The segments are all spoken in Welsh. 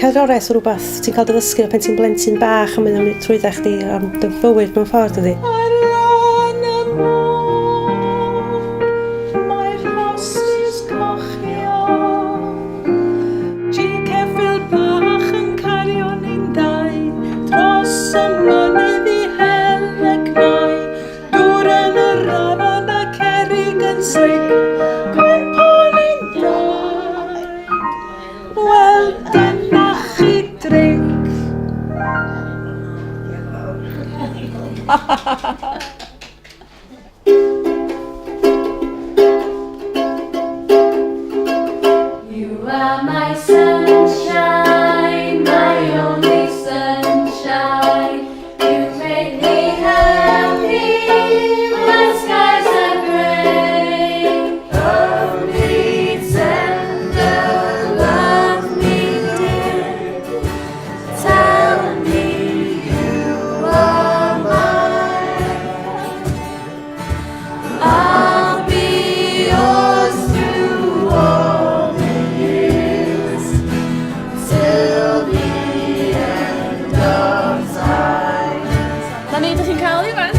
Cerddoriaeth yn rhywbeth ti'n cael dy ddysgu o pan ti'n blentyn bach a mynd yn trwydda chdi am dy fywyd mewn ffordd, dydi? Ar lan y môr, mae'r rhosys cochion. Ji ceffyl bach yn cario ni'n dau dros y mynydd i hel y cnau. Dŵr yn yr afon a cerrig yn slic, cwympo ni'n dau. Wel, dyna chi dric. You are my sunshine, my only sunshine. You make me happy when skies are grey. Love me tender, love me dear. Tell me you are mine. I'll be yours through all the years, till the end of time. Na ni, ydych chi'n cael i fan?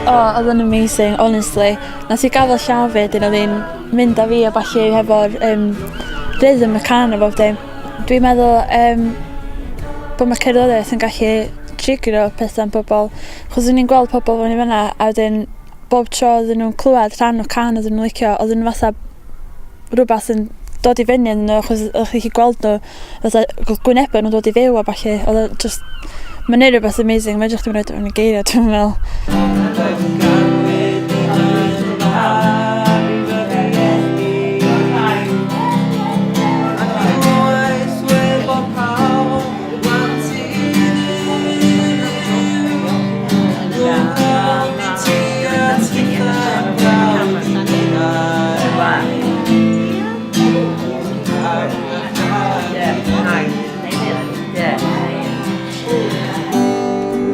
O, oedd o'n amazing, honestly. Nath i gafel llaw fi, dyn oedd hi'n mynd â fi a ballu hefo'r rhythm y cân a bob dim. Dwi'n meddwl bod mae cerddoriaeth yn gallu trigro pethau yn pobl. Chos o'n i'n gweld pobl fyny fyna, a wedyn bob tro oedden nhw'n clywed rhan o cân oedden nhw'n licio, oedden nhw fatha rhywbeth yn dod i fyny yn nhw, achos o'ch chi'n gweld nhw, fatha gwynebau nhw'n dod i fyw a ballu. Oedd o just, mae'n neud rhywbeth amazing, mae'n jyst yn rhaid yn y geiriau, dwi'n meddwl.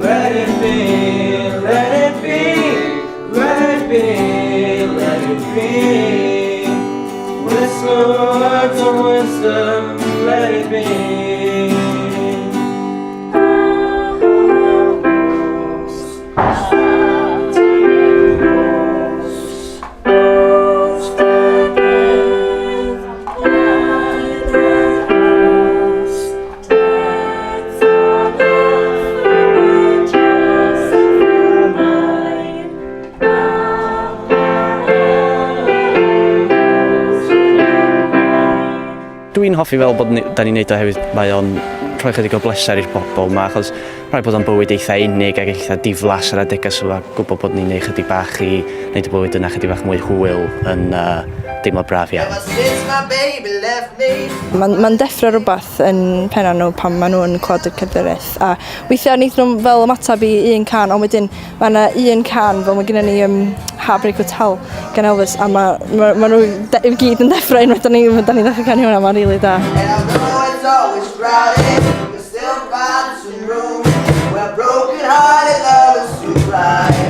Let it be, let it be, let it be, let it be. Whisper words of wisdom, let it be. Dwi'n hoffi fel bod ni, da ni'n neud o hefyd, mae o'n rhoi chydig o bleser i'r bobl yma, achos rhaid bod o'n bywyd eitha unig ac eitha diflas ar adegau, so mae gwybod bod ni'n neud chydig bach i wneud y bywyd yna chydig bach mwy hwyl yn deimlo braf iawn. Since my baby left me. Mae'n ma deffro rhywbeth yn penna nhw pan maen nhw'n clywed y cerddoriaeth. A weithiau wnaethon nhw fel ymateb i un cân, ond wedyn mae yna un cân fel mae gennym ni Heartbreak Hotel gan Elvis, a mae ma, ma nhw i gyd yn deffro unwaith da ni ddechrau canu hwnna, mae'n rili da. And although it's always crowded, you can still find some room where broken-hearted lovers who cry.